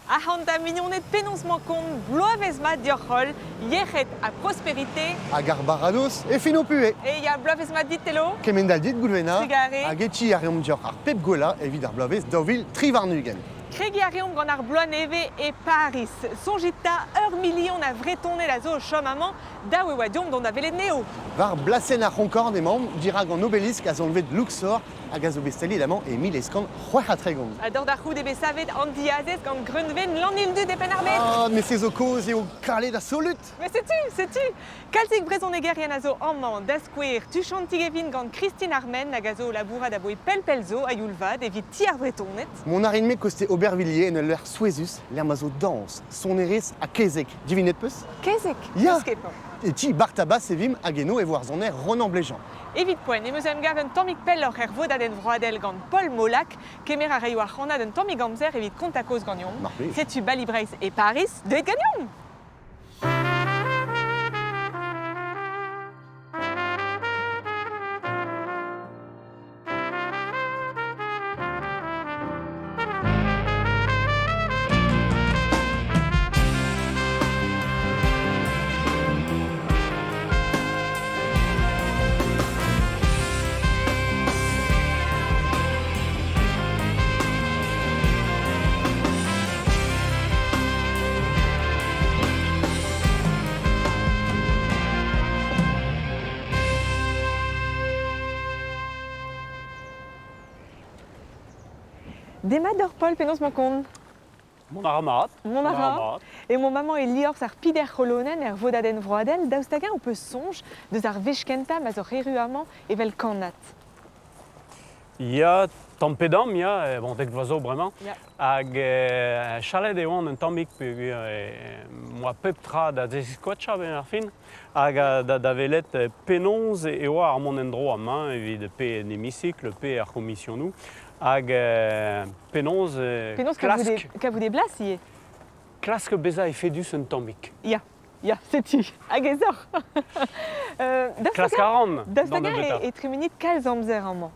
Ac'hanta mignoned penaos 'mañ kont bloavezh mat deoc'h holl, yec'hed ha prosperite. Hag ar baradoz e fin ho puhez. E ya, bloavezh mat dit, Telo. Kement all dit, Goulwena. Trugarez. Hag e a reomp deoc'h ar pep gwellañ evit ar bloavezh 2023. Kregiñ a reomp gant ar bloaz nevez e Pariz. Soñjit 'ta, ur milion a Vretoned a zo o chom amañ, dav e oa deomp dont da welet anezho. War blasenn ar C'honcorde emaomp, dirak an obelisk a zo anvet Luxor hag a zo bet staliet amañ e 1836. Ha dor da c'houde bet savet an diazez gant Greunven Lanildud e Penn-ar-Bed. Ah, mais se zo kozh eo kalet ha solut. Mais setu, setu Kalzik brezhonegerien a zo amañ, da skouer tuchantig e vin gant Christine Armen hag a zo o labourat aboe pell-pell zo a-youl vat evit Ti ar Vretoned. Mont a rin-me koste Aubervilliers en ul lec'h souezhus, lec'h ma zo dañs, sonerezh ha kezeg. Divinet 'peus? Kezeg? Ya! N'eus ket, non. E ti Bartabas e vimp hag eno e vo ar soner Ronan Blejean. Evit poent em eus emgav un tammig pelloc'h er vodadenn vroadel gant Paul Molac. Kemer a raio ar c'hannad un tammig amzer evit kontañ kaoz ganeomp. Mar plij. Setu Bali Breizh e Pariz, deuit ganeomp! Demat deoc'h Paul, penaos 'mañ kont? Mont a ra mat. Mont a ra. Emañ maman e liorzh ar pider c'holonenn er vodadenn vroadel. Daoust hag-eñ ho peus soñj deus ar wech kentañ ma'z oc'h erru amañ evel kannad? Ya, tamm pe damm, ya, bon, dek vloaz zo bremañ. Ya. Hag chalet e oan un tammig peogwir 'moa pep tra da ziskoachañ a-benn ar fin. Hag da welet penaos e oa ar mont en-dro amañ evit pe en hémicycle pe er c'homisionoù. Hag penaos Penaos klask... kavout e blas ivez? Klask bezañ efedus un tammig. Ya, ya, setu. Hag ez oc'h. Klask a ran, Daoust d'an hag-eñ nebeutañ. e tremenit kalz amzer amañ?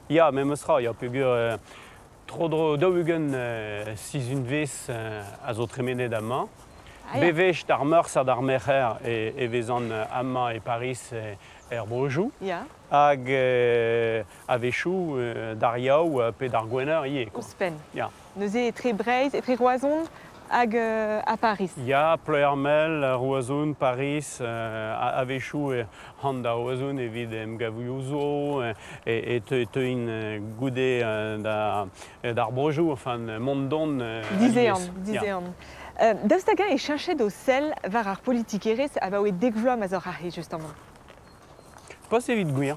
Ya, memes tra, ya, peogwir tro-dro 40 sizhunvezh a zo tremenet amañ. Ah ya. Bewech d'ar Meurzh ha d'ar Merc'her e vezan amañ e Pariz er Breujoù. Ya. Hag a-wechoù d'ar Yaou pe d'ar Gwener ivez. Quoi. Ouzhpenn. Ya. Neuze etre Breizh, etre Roazhon hag ha Pariz. Ya, Ploermel, Roazhon, Pariz, a-wechoù e han da Roazhon evit emgavioù zo, e teuin goude d'ar Breujoù, enfin mont-dont Dizehan, dizehan. Daoust hag-eñ e cheñchet ho sell war ar politikerezh abaoe dek vloaz ma'z oc'h aze justement? Pas evit gwir.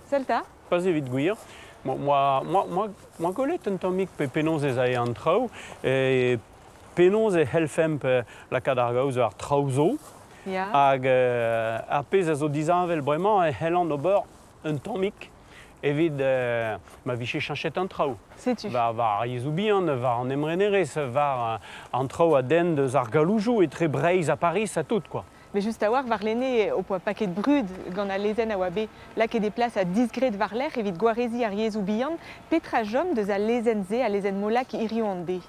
Sell 'ta. Pas evit gwir. Moi, moi, moi, moi gwelet un tammig pe penaos ez ae an traoù, e penaos e c'hellfemp lakaat ar gaoz war traoù zo. Ya. Hag ar pezh a zo disheñvel bremañ e c'hellan ober un tammig evit ma vije cheñchet an traoù. Setu. War, war ar yezhoù bihan, war an emrenerezh, war an traoù a denn deus ar galloujoù etre Breizh ha Pariz ha tout quoi. Mais just a-walc'h warlene ho poa paket brud gant al lezenn a oa bet lakaet e plas ha disgraet war-lerc'h evit gwareziñ ar yezhoù bihan. Petra chom deus al lezenn-se, al lezenn Molac hiriv an deiz?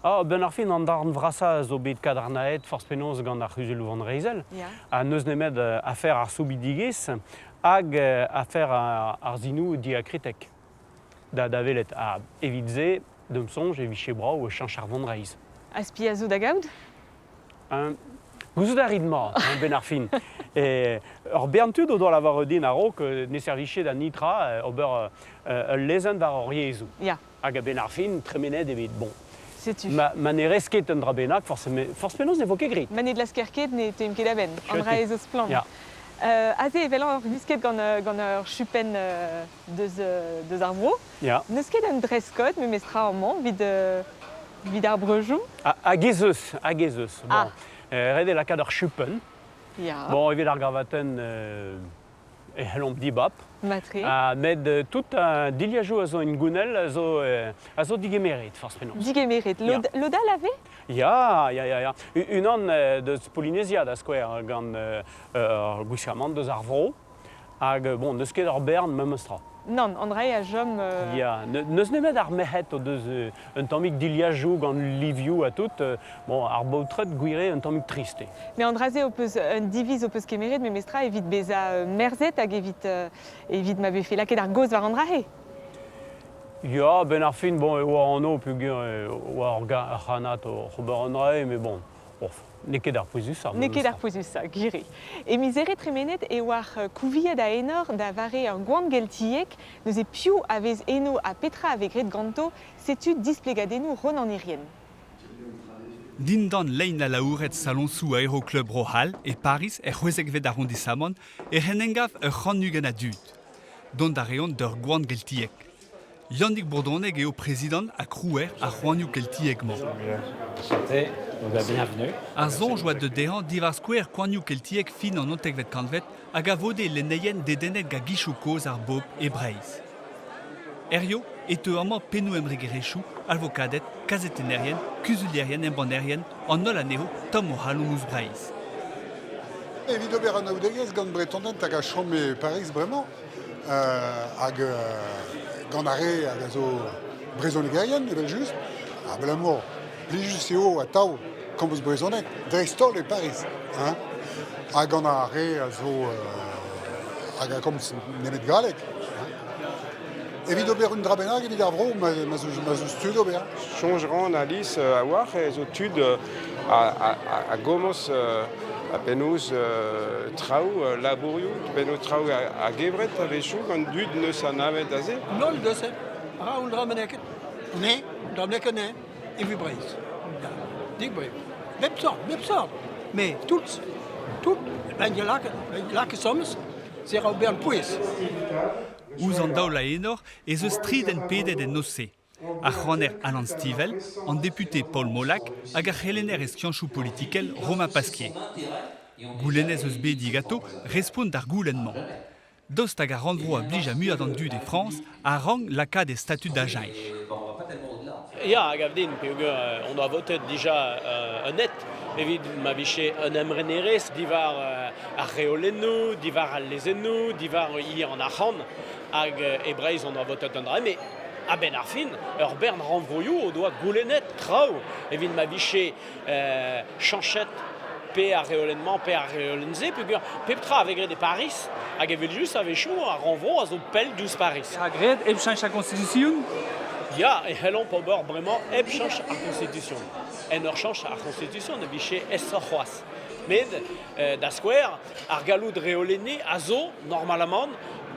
Ah, benn ar fin, an darn vrasañ a zo bet kadarnaet forzh penaos gant ar c'huzul vonreizhel. Ya. Ha n'eus nemet afer ar soubidigezh hag afer ar sinoù diakritek da welet. Ha evit se, d'am soñj, e vije brav cheñch ar vonreizh. Ha spi a zo da gaout? Gouzout a rit mat, benn ar fin. Ur bern tud o doa lavaret din a-raok ne servije da netra ober ul lezenn war hor yezhoù. Ya. Hag a-benn ar fin, tremenet eo bet bon. Setu. Ma ne rez ket un dra bennak, forzh penaos ne vo ket graet. Ma ne glasker ket, ne teuimp ket a-benn. An dra ez eus splann. Ya. Aze evel ur wisket gant ur chupenn deus ar vro. Ya. N'eus ket un dress code memestra amañ evit evit ar breujoù? Hag ez eus, hag ez eus. Bon, Ah. Ret eo lakaat ur chupenn. Ya. Bon, evit ar gravatenn e c'hellomp dibab. Matre. Ha met tout an dilhajoù a zo en gounell a zo digemeret, forzh penaos. Digemeret. Lod, lod all a vez? Ya, ya, ya, ya. Unan deus Polynesia, da skouer, gant ur gwiskamant deus ar vro. Hag bon, n'eus ket ur bern memes tra. Nann, an dra-se a chom... Ya, n'eus nemet ar merc'hed o deus un tammig dilhajoù gant livioù ha tout. Bon, ar baotred gwir eo un tammig trist eo. Met an dra-se ho peus un diviz ho peus kemeret memestra evit bezañ merzet hag evit evit ma vefe lakaet ar gaoz war an dra-se. Ya, a-benn ar fin, bon, e oa anv peogwir e oa ur c'hannad oc'h ober an dra-se, met bon, N'eo ket ar pouezusañ. N'eo ket ar pouezusañ, gwir eo. E miz Here tremenet e oar kouviet a enor da vare ur goan geltiek. Neuze piv a vez eno ha petra a vez graet ganto? Setu displegadennoù Ronan Hirrien. Dindan lein alaouret saloñsoù Aeroclub Bro-C'hall e Pariz er c'hwezekvet arondisamant ec'h en emgav ur c'hant-ugent a dud. Dont a reont d'ur goan geltiek. Yannig Bourdonneg eo prezidant ha krouer ar c'hoanioù keltiek-mañ. Ar soñj oa deuet dezhañ diwar skouer koanioù keltiek fin an naontekvet kantved hag a vode lenneien dedennet gant gizioù kozh ar bobl e Breizh. Hiziv e teu amañ pennoù embregerezhioù, alvokaded, kazetennerien, kuzulierien embannerien, an holl anezho tomm o c'halon ouzh Breizh. Evit ober anaoudegezh gant Bretoned hag a chom e Pariz bremañ, hag gant ar re hag a zo brezhonegerien evel-just, abalamour plijus eo atav komz brezhoneg, dreist-holl e Pariz, hein, ha gant ar re a zo hag a gomz nemet galleg. Hein. Evit ober un dra bennak evit ar vro, ma, ma zo, ma zo tud ober. Soñj ran Alice a-walc'h ez zo tud a, a, a gomañs ha penaos traoù, labourioù, penaos traoù a-gevret a-wechoù gant dud n'eus anavet aze. Nol deus ra un dra bennaket. Ne, dra bennaket ne, evit Breizh. Ya, dik Breizh. Bep sort, bep sort. Mais tout, tout, ben lakaet soms, c'est ra ober pouez. Ouzh an daol a enor ez eus tri den pedet en noz-se. Ar c'haner Alan Stivell, an depute Paul Molac hag ar c'helenner e skianchoù politikel Romain Pasquier. Goulennet eus bet diganto respont d'ar goulenn-mañ. Daoust hag ar rannvro a blij a muiañ d'an dud e Frañs a rank lakaat e statud da cheñch. Ya, a gav din, peogwir on doa votet dija un hent evit ma vije un emrenerezh diwar ar reolennoù, diwar al lezennoù, diwar hir an arc'hant. Hag e Breizh on doa votet un dra, met a-benn ar fin, ur bern rannvroioù o doa goulennet traoù evit ma vije chañchet pe ar reolenn-mañ pe ar reolenn-se, peogwir pep tra a vez graet e Pariz, hag evel-just a-wechoù ar rannvro a zo pell diouzh Pariz. Ha graet hep cheñch ar Constitution? Ya, e c'hellomp ober bremañ hep cheñch ar Constitution. En ur cheñch ar Constitution e vije aesoc'h c'hoazh. Met, da skouer, ar galloud reolenniñ a zo, normalamant,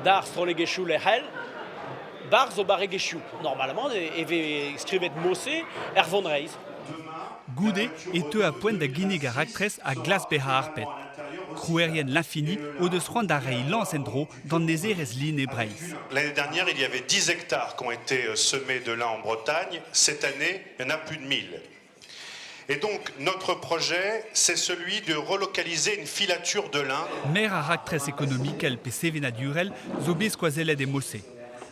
d'ar strollegezhioù lec'hel, barzh o barregezhioù. Normalamant e vez skrivet mod-se er vonreizh. Goude e teu ar poent da ginnig ar raktres a glask bezañ harpet. Krouerien L'Infini o deus c'hoant da reiñ lañs en-dro d'an nezerezh lin e Breizh. L'année dernière, il y avait 10 hectares qui ont été euh, semés de lin en Bretagne. Cette année, il y en a plus de 1000. Et donc, notre projet, c'est celui de relocaliser une filature de lin. Maer ar raktres ekonomikel pe sevenadurel zo bet skoazellet e Mose.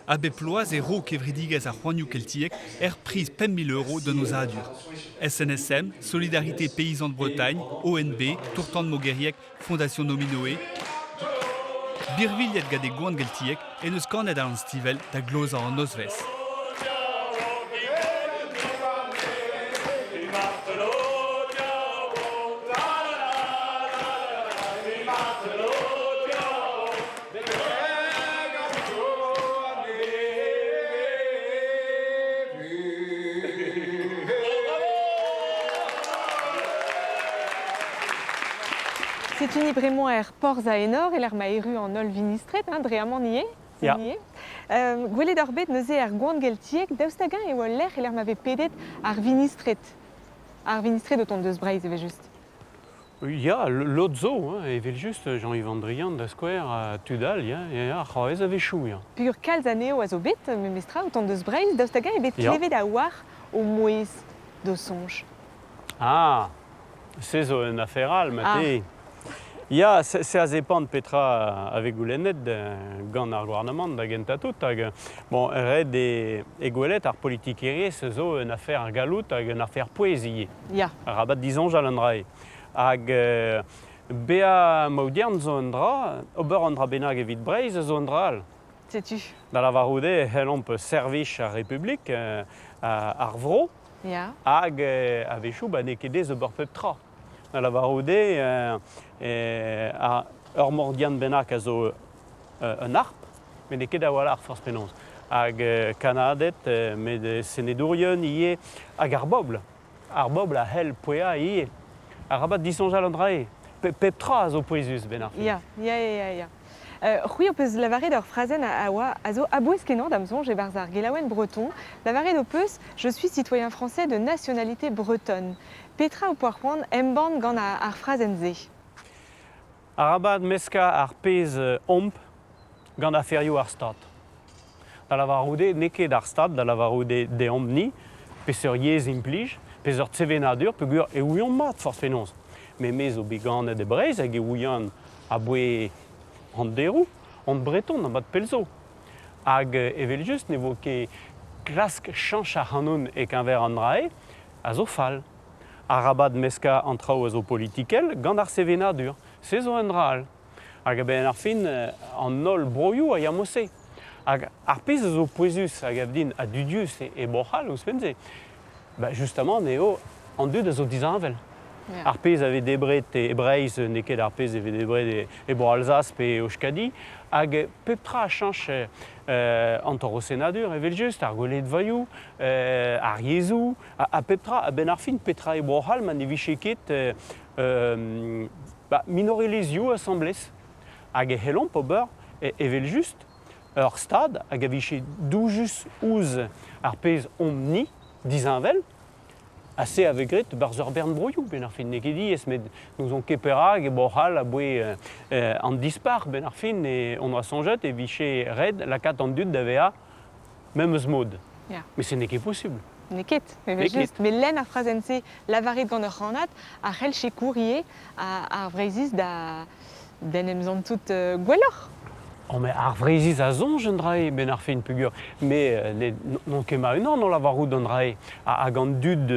Ha bep bloaz e ro kevredigezh ar c'hoanioù keltiek er priz 5 000 euros d'un aozadur. SNSM, Solidarité Paysans de Bretagne, ONB, Tour-Tan Mogeriek, Fondation Nominoé. Birvilhet gant e goan geltiek en deus kanet Alan Stivell da glozañ an nozvezh. Setu ni bremañ er porzh a enor e lec'h ma erru an holl vinistred, hein, dre amañ ni eo. Ya. Gwelet oc'h bet neuze er goan geltiek, daoust hag-eñ eo ul lec'h e lec'h ma vez pedet ar vinistred? Ar vinistred o tont deus Breizh evel-just. Ya, lod zo, hein, evel-just, Jean-Yves Drian, da skouer, tud all, ya, ya, ar c'hraez a-wechoù, ya. Peogwir kalz anezho a zo bet, memestra, o tont deus Breizh, daoust hag-eñ eo bet klevet a-walc'h o mouezh d'ho soñj? Ah, se zo un afer all, mate. Ya, se a zepant petra a vez goulennet gant ar gouarnamant da gentañ tout. Hag, bon, ret eo e gwelet ar politikerezh zo un afer ar galloud hag un afer pouez ivez. Ya. Arabat disoñjal an dra-se. Hag bezañ maodiern zo un dra, ober un dra bennak evit Breizh zo un dra all. Setu. Da lavarout eo e c'hellomp servij ar Republik, ar vro, Ya. hag a-wechoù ba n'eo ket aes ober pep tra. Da lavarout eo ur mordian bennak a zo un harp, met n'eo ket a-walc'h forzh penaos. Hag kannaded, met senedourien ivez, hag ar bobl. Ar bobl a c'hell pouezañ ivez. Arabat disoñjal an dra-se. Pep tra a zo pouezus 'benn ar fin. Ya, ya, ya, ya. C'hwi ho peus lavaret ur frazenn a oa a zo a-bouez-kenañ da'm soñj e-barzh ar gelaouenn Breton. Lavaret ho peus Je suis citoyen français de nationalité bretonne. Petra ho poa c'hoant embann gant ar frazenn-se? Arabat meskañ ar pezh omp gant aferioù ar Stad. Da lavarout eo n'eo ket ar Stad, da lavarout eo deomp-ni peseurt yezh implij, peseurt sevenadur, peogwir e ouiomp mat forzh penaos. Met me zo bet ganet e Breizh hag e ouian aboe an deroù, on breton abat pell zo. Hag evel-just ne vo ket klask chañch ac'hanon e-keñver an dra-se a zo fall. Arabat meskañ an traoù a zo politikel gant ar sevenadur. Se zo un dra all. Hag a-benn ar fin, an holl broioù a ya mod-se. Hag ar pezh a zo pouezus, a gav din, ha dudius e Bro-C'hall ouzhpenn-se, ba justement eo an dud a zo disheñvel. Ar pezh a vez debret e Breizh n'eo ket ar pezh a vez debret e Bro-Alzas pe e Euskadi. Hag pep tra a chañch an torosennadur evel-just, ar gweledvaioù, ar yezhoù, ha pep tra. A-benn ar fin, petra eo Bro-C'hall ma ne vije ket ba, minorelezhioù asambles. Hag e c'hellomp ober evel-just ur stad hag a vije doujus ouzh ar pezh omp-ni, disheñvel, ha se a vez graet barzh ur bern broioù, benn ar fin n'eo ket diaes, met n'ouzon ket perak e Bro-C'hall aboe an dispac'h, benn ar fin e on oa soñjet e vije ret lakaat an dud da vezañ memes mod. Ya. Mais ce n'est ket possible. N'eo ket, evel-just. Met lenn ar frazenn-se lavaret gant ur c'hannad a c'hell sikour ivez ar Vreizhiz da d'en em santout gwelloc'h. Oh, mais ar Vreizhiz a soñj un dra eo 'benn ar fin peogwir me n'on ket ma-unan o lavarout an dra eo hag an dud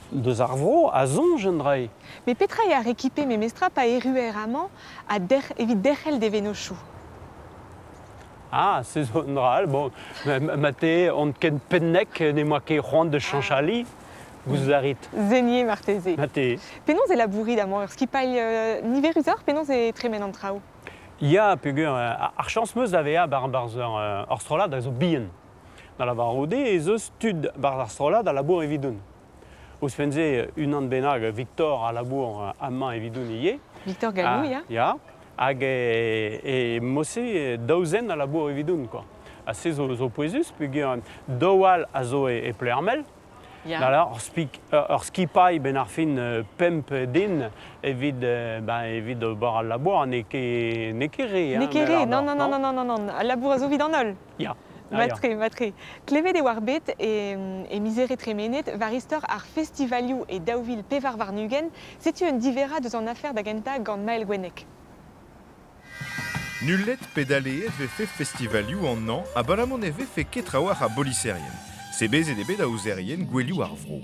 deus ar vro a soñj un dra eo. Met petra eo ar rekipe memestra pa erruer amañ ha evit derc'hel d'e vennozhioù? Ah, se zo un dra all. Bon, ma te on ken pennek n'emañ ket c'hoant da chañch ali, gouzout a rit. Zenier marteze. Ma te. Penaos e labourit amañ Ur skipailh niverusoc'h Penaos e tremen an traoù? Ya, peogwir ar chañs 'meus da vezañ barzh ur strollad a zo bihan. Da lavarout eo ez eus tud barzh ar strollad a labour evidon. Ouzhpenn-se, unan bennak, Victor, a labour amañ evidon ivez. Victor Gallou, ya. Ya, hag e mod-se daou zen a labour evidon, quoi. Ha se zo pouezus, peogwir daou all a zo e Ploermel. Ya. Alors, ur skipailh benn ar fin pemp den evit, ben, evit ober al labour n'eo ket, n'eo ket re. N'eo ket re, non, non, non, non, non, non, al labour a zo evit an holl. Ya. Matre, matre. Klevet eo ar bet e, e miz Here tremenet war istor ar festivalioù e 2024. Setu un diverrañ deus an afer da gentañ gant Mael Gwenneg. Nullet pe daleet 'vefe festivalioù an hañv abalamour ne vefe ket trawalc'h a boliserien. Sebezet eo bet aozerien gouelioù ar vro.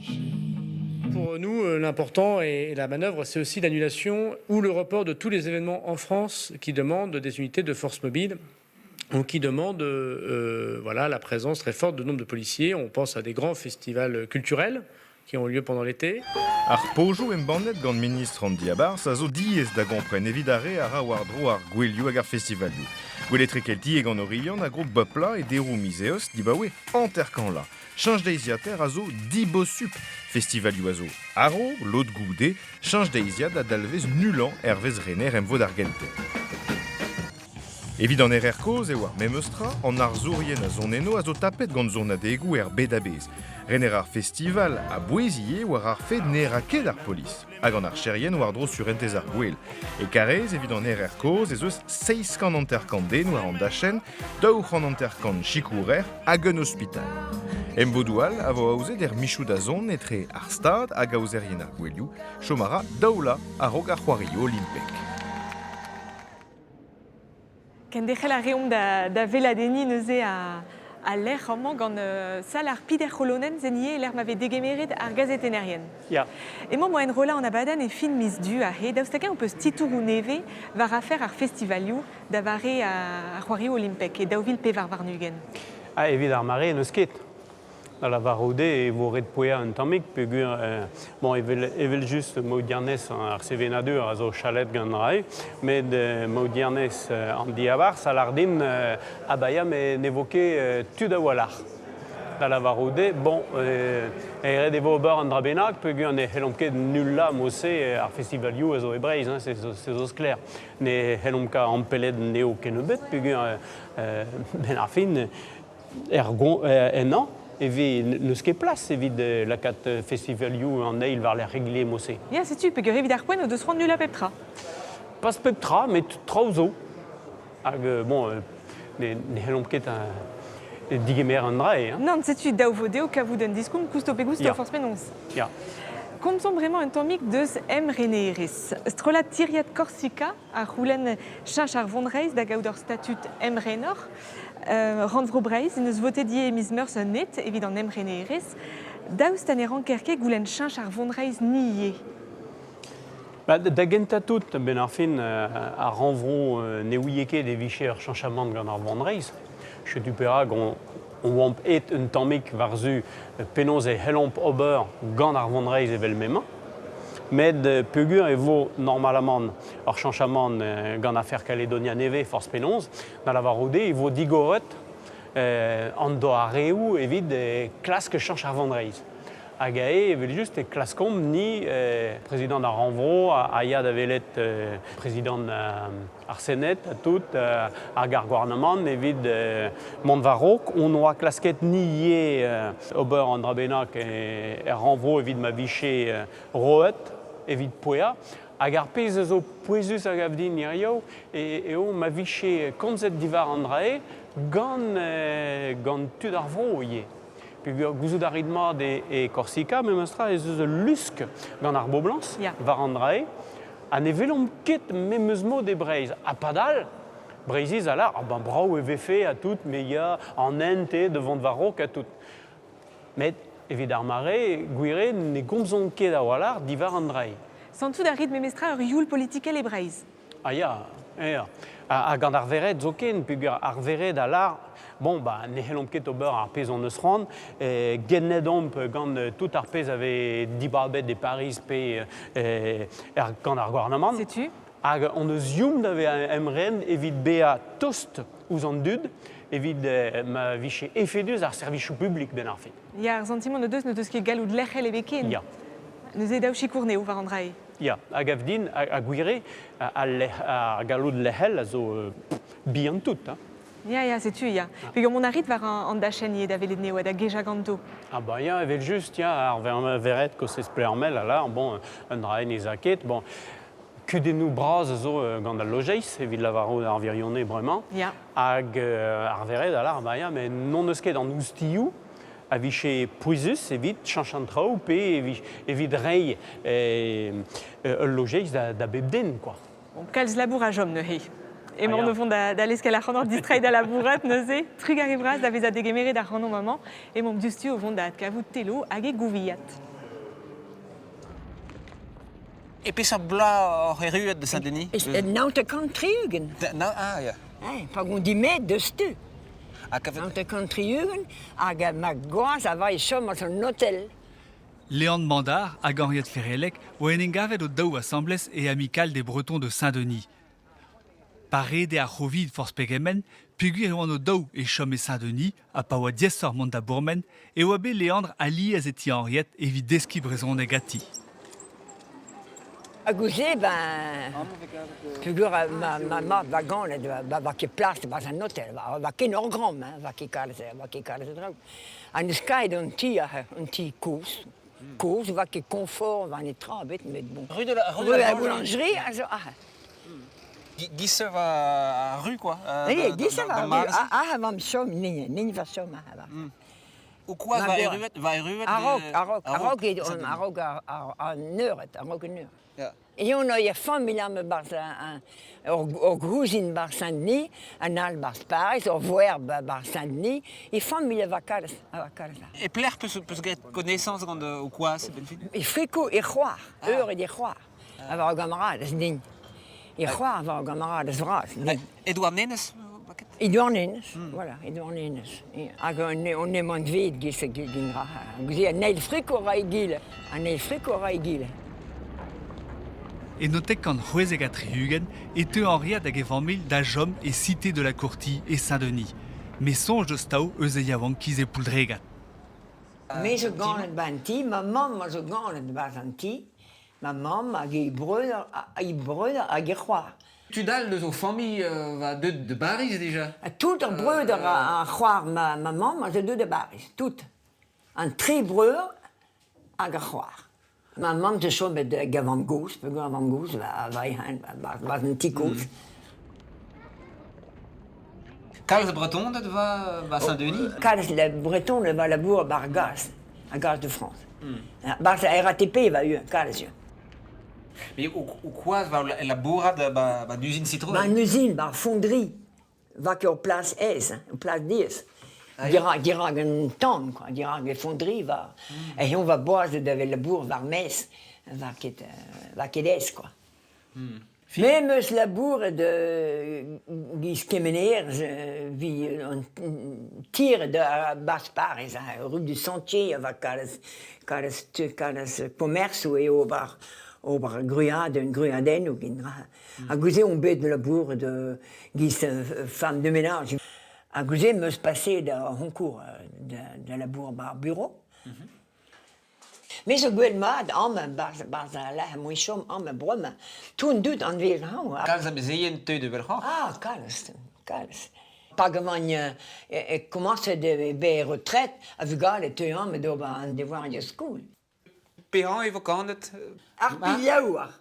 Pour nous, l'important et la manœuvre, c'est aussi l'annulation ou le report de tous les événements en France qui demandent des unités de force mobile qui demandent voilà, la présence très forte de nombre de policiers. On pense à des grands festivals culturels qui ont lieu pendant l'été. Ar pojoù embannet gant ministr an diabarzh a zo diaes da gompren evit ar re a ra war-dro ar gouelioù hag ar festivalioù. Gouel etrekeltiek an Oriant a grog bep-plat e deroù miz Eost dibaoe hanter-kant Cheñch deiziataer a zo dibosupl. Festivalioù a zo a-raok, lod goude, cheñch deiziad a dalvez nullañ hervez rener emvod ar Gelted. Evit an erer kozh eo ar memes tra, an arzourien a zon eno a zo tapet gant sonadegoù er bed a-bezh. Rener ar festival a bouez ivez war ar fed ne ra ket ar polis, hag an archerien war-dro surentez ar gwel. E Karaez, evit an erer kozh, ez eus 750 den war an dachenn, 250 sikourer hag un ospital. Emvodoù all a vo aozet er michoù da zont etre ar Stad hag aozerien ar gouelioù, chom a ra daou vloaz a-raok ar c'hoarioù olimpek. Kenderc'hel a reomp da, da weladenniñ neuze Al lec'h amañ gant sal ar Pider C'holonenn ivez e-lec'h ma vez degemeret ar gazetennerien. Ya. Emañ moa enrollañ an abadenn e fin miz Du aze. Daoust hag-eñ ho peus titouroù nevez war afer ar festivalioù da vare ar c'hoarioù olimpek e 2024? Ah, evit ar mare n'eus ket. Da lavarout eo e vo ret paeañ un tammig peogwir bon, evel, evel-just Maodiernez ar sevenadur a zo chalet gant rae, met Maodiernez an diabarzh a lâr din ah bah ya met ne vo ket tud a-walc'h. Da lavarout eo, bon, ret e vo ober un dra bennak peogwir ne c'hellomp ket nullañ mod-se ar festivalioù a zo e Breizh, hein, se zo sklaer. Ne c'hellomp ket ampellet anezho kennebeut peogwir benn ar fin Er ennañ e vez n'eus ket plas evit lakaat festivalioù an eil war-lerc'h egile mod-se. Ya, setu, peogwir evit ar poent o deus c'hoant nullañ pep tra. Pas pep tra, met traoù zo. Hag bon, ne c'hellomp ket digemer an dra eo. Nann, setu, dav vo dezho kavout un diskoulm kousto pe gousto, forzh penaos. Ya. Komzomp bremañ un tammig deus emrenerezh. Strollad tiriad Korsika a c'houlenn cheñch ar vonreizh da gaout ur statud emrenoc'h. Rannvro Breizh en deus votet ivez e miz Meurzh un net evit an emrenerezh. Daoust ha ne ranker ket goulenn cheñch ar vonreizh ni ivez? Ba, da gentañ tout, a-benn ar fin, ar rannvro ne ouie ket e vije ur cheñchamant gant ar vonreizh. Setu perak on oamp aet un tammig war-zu penaos e c'hellomp ober gant ar vonreizh evel m'emañ. Met peogwir e vo normalamant ur cheñchamant gant afer Kaledonia nevez forzh penaos, da lavarout eo e vo digoret an doareoù evit klask cheñch ar vonreizh. Hag aze, evel-just, e klaskomp ni, prezidant ar rannvro, a ya da welet prezidant ar Sened ha tout, hag ar gouarnamant evit mont war-raok. On oa klasket ni ivez ober an dra bennak er rannvro evit ma vije roet evit paeañ. Hag ar pezh a zo pouezus a gav din hiziv eo ma vije komzet diwar an dra-se gant, gant tud ar vro ivez. Peogwir gouzout a rit mat e, e Korsika, memes tra ez eus ul lusk gant ar boblañs war an dra-se, ha ne welomp ket memes mod e Breizh. Ha padal, Breizhiz a lâr, ah ben brav e vefe ha tout, me ya an hent eo da vont war-raok ha tout. Met evit ar mare, gwir eo ne gomzont ket a-walc'h diwar an dra-se. Santout a rit memestra ur youl politikel e Breizh. Ah ya, ya. Ha gant ar vered zoken, peogwir ar vered a lâr, bon, bah, ne c'hellomp ket ober ar pezh hon eus c'hoant, gennet omp gant tout ar pezh a vez dibabet e Pariz pe er, gant ar gouarnamant. Setu. Hag hon eus youm da vezañ emren evit bezañ tost ouzh an dud, evit ma vije efedus ar servijoù publik benn ar fin. Ya, ar santimant o deus n'o deus ket galloud lec'hel ebet ken. Ya. Neuze daou sikour neo war an dra-se. Ya, a gav din, a gwir eo, ar galloud lec'hel a zo bihan tout. Hein. Ya, ya, setu, ya. Peogwir mont a rit war an dachenn ivez da welet anezho ha da gejañ ganto. Ah bah ya, evel-just, ya, ar vered kostez Ploermel a lâr, bon, un dra ne 'z a ket, bon, kudennoù bras a zo gant al lojeiz evit lavarout ar wirionez bremañ. Ya. Hag ar vered a lâr, bah ya, met n'hon eus ket an oustilhoù a vije pouezus evit cheñch an traoù pe evit reiñ ul lojeiz da, da bep den quoi. Bon, kalz labour a chom neuze. Emaon o vont da, da leskel ac'hanoc'h distreiñ da labourat neuze. Trugarez bras da vezañ degemeret ac'hanomp amañ. Emaomp diouzhtu o vont da adkavout Telo hag e gouviad. E peseurt bloaz oc'h erruet da Saint-Denis? 79. Ah, ya. Pa gon dimet deus tu. 79 hag ma gwaz a va e chom an hotel. Léon Mandard hag Henriette Ferrellec oa en em gavet o-daou asambles e Amicale des Bretons de Saint-Denis. Pa rede ar c'hovid forzh pegement, peogwir e oant o-daou e chom e Saint-Denis ha pa oa diaesoc'h mont da bourmen, e oa bet Leandr alies e ti Henriette evit deskiñ brezhoneg ganti. Hag ouzh ben, peogwir ma, ma mab va ganet, va, va ket plas 'barzh an otel, va, va ket ur gramm, hein, va ket kalz, va ket kalz a draoù. Ha n'eus kaet an ti aze, un ti kozh. Kozh, va ket confort, va netra ebet, met bon. Rue de la, rue de la boulangerie a zo aze. Giz va ar ru, quoi. Oui, giz va ar ru. Aze vam chom, nin, nin va chom aze. O koaz va erruet, va erruet... A-raok, a-raok, a-raok, a-raok an eured, a-raok an eured. Ya. E on a familh amañ 'barzh ur gouzin 'barzh Saint-Denis, an all 'barzh Pariz, ur voer 'barzh Saint-Denis, e familh a va kalz, a va kalz. E pelec'h peus peus graet konesañs gant ho kwaz, benn-fin? E friko e c'hoar, eured e c'hoar, a war ur gamaradez din. E c'hoar a war ur gamaradez vras din. Edouard Nenez Edouard Nenez, voilà, Edouard Nenez. Hag on emañ anveet giz ginra. Goude an eil friko a ra egile, an eil friko a ra egile. E notek gant 76 e teu Henriad hag e familh da chom e Cité de la Courtille e Saint-Denis. Met soñj deus tav eus e yaouankiz e Pouldregad. Me zo ganet 'ba an ti, ma mamm a zo ganet 'barzh an ti, ma mamm hag he breur, he breur hag he c'hoar. Tud all eus o familh va deuet da Bariz dija. Tout ar breudeur a c'hoar ma, ma mamm a zo deuet da Bariz, tout. An tri breur hag ar c'hoar. Ma mamm zo chomet gant vamm-gozh, peogwir vamm-gozh va va 'barzh un ti kozh. Kalz Bretoned va, va Saint-Denis? Kalz Bretoned va labour 'bar gaz, ar gaz de France. 'Barzh ar RATP va eo, kalz eo. Mais o koaz va labourat ba, ba uzin Citroën? Ba an uzin, ba ar fonderie. Va ket ur plas aes, ur plas diaes. Dirak, dirak un tan, quoi, dirak e fonderie va. Mm. E on va boazet da labour war maez, va ket, va ket aes, quoi. Mm. Me 'm eus labouret giz kemener evit an tier da barzh Pariz, rue du Sentier a va kalz kalz kalz komersoù eo ober ober gwriadenn gwriadennoù ken Ha goude on bet labouret giz femme de ménage. Ha goude 'm eus paseet ar c'hoñkour da labour 'ba ar bureau. Me zo gwell mat amañ 'barzh 'barzh al lec'h m'oa chom amañ bremañ. Tout an dud anvez ac'hanomp. Kalz amezeien teu da welc'hoc'h? Ah, kalz, kalz. Pa gavan e komañset e bezañ retret a vugale teu amañ d'ober an devoarioù skol. Petra e vo kanet? Ar pilhaouer.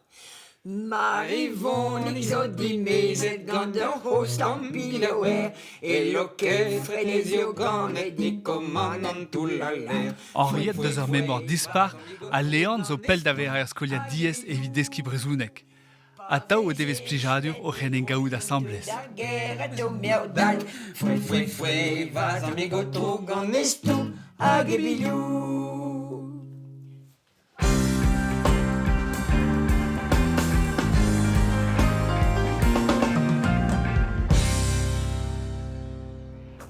Marivon zo dimezet gant ur c'hozh tamm pilhaouer e Lokefred ez eo ganet e komanant toull al ler. Henriette deus ur memor dispar ha Leon zo pell da vezañ er skoliad diaes evit deskiñ brezhoneg. Atav o devez plijadur oc'h en em gaout asambles. D'ar gêr a deu mev-dall, fouet, fouet, fouet, va zammig auto gant e stou hag e bilhoù.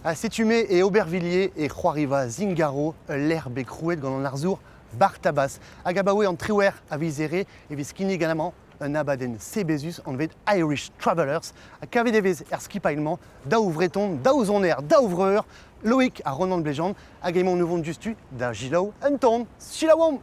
Ha setu me e Aubervilliers e c'hoariva Zingaro, ul lec'h bet krouet gant an arzour Bartabas. Hag abaoe an triwec'h a viz Here e vez kinniget amañ un abadenn sebezus anvet Irish Travelers. Ha kavet e vez er skipailh-mañ daou Vreton, daou soner, daou vreur, Loïc ha Ronan Blejan, hag emaon o vont diouzhtu da selaou un ton. Selaouomp!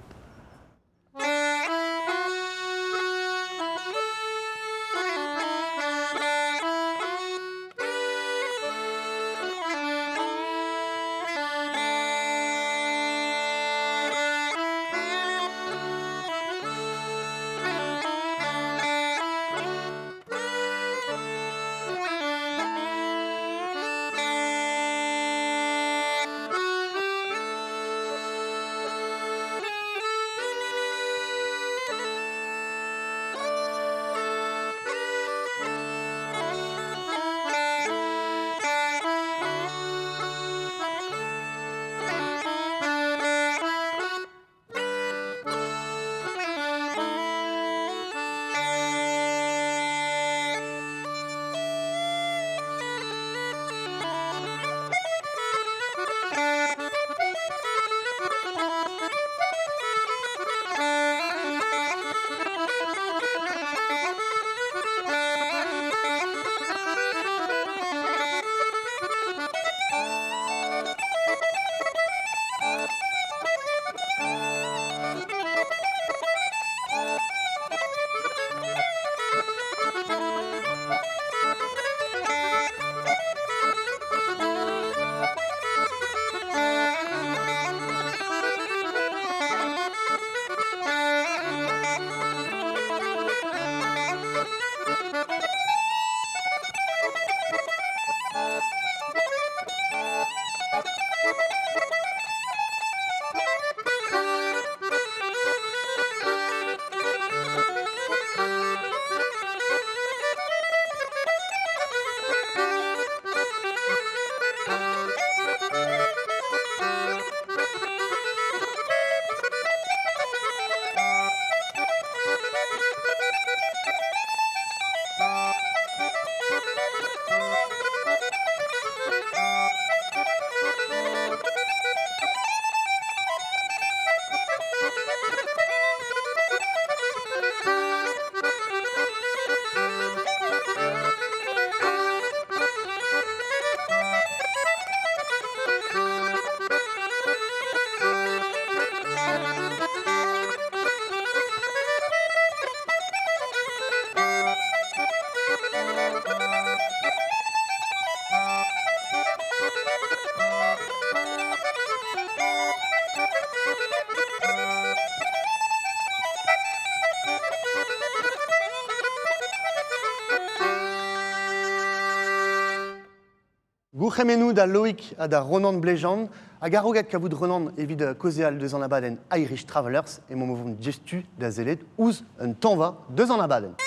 Gourc'hemennoù da Loïc ha da Ronan Blejan hag a-raok kavout Ronan evit kaozeal deus an abadenn Irish Travelers emaomp o vont diouzhtu da sellet ouzh un tañva deus an abadenn.